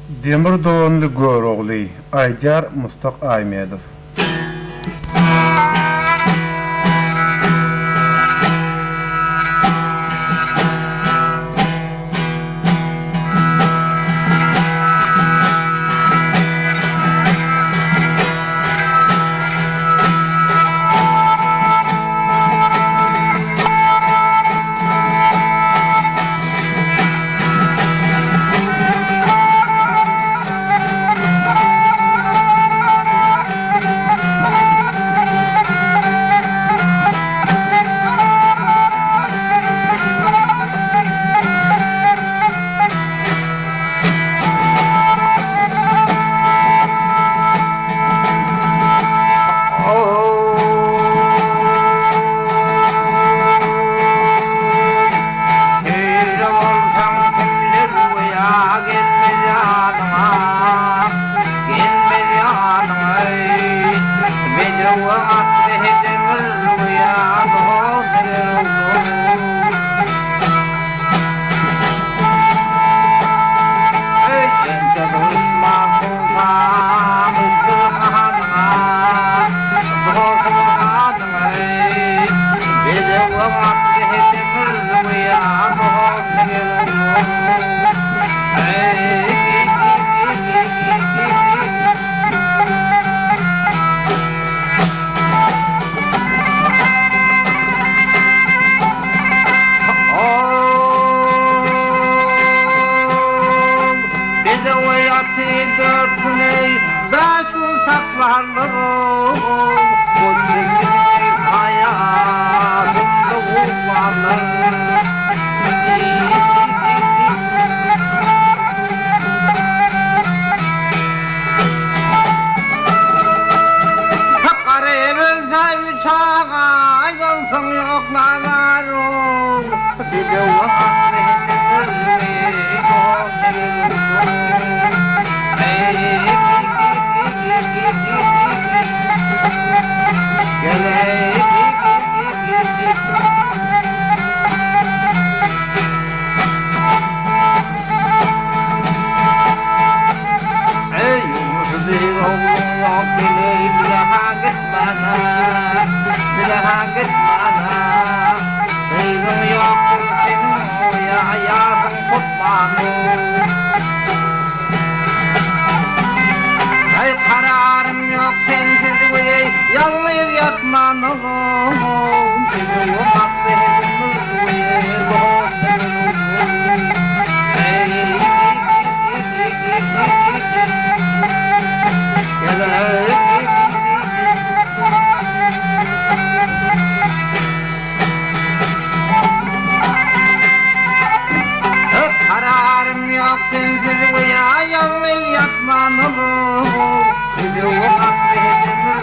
Demir donly Görogly, aýdýar Mustak Aýmedow. Şeýle bolsaň kimler oýa gelmez ýanyňa, Gelmez ýanyňa eý. Bedewe atly demir oýa don geroglu. Eý, entek duşman soltan üstün hanyňa, Dostum hanyňa eý. Bedewe atly demir oýa don geroglu. Eý. Bedewe ýaty dört gün eý, bäş gün saklarlar On ýigidi haýasynda oglanlar. Garyp ölse üç aga aýdansoň ýok nazaryň. Bedewe atly Kararym ýok sensiz goýa ýalňyz ýatman Ýüregim atly demir.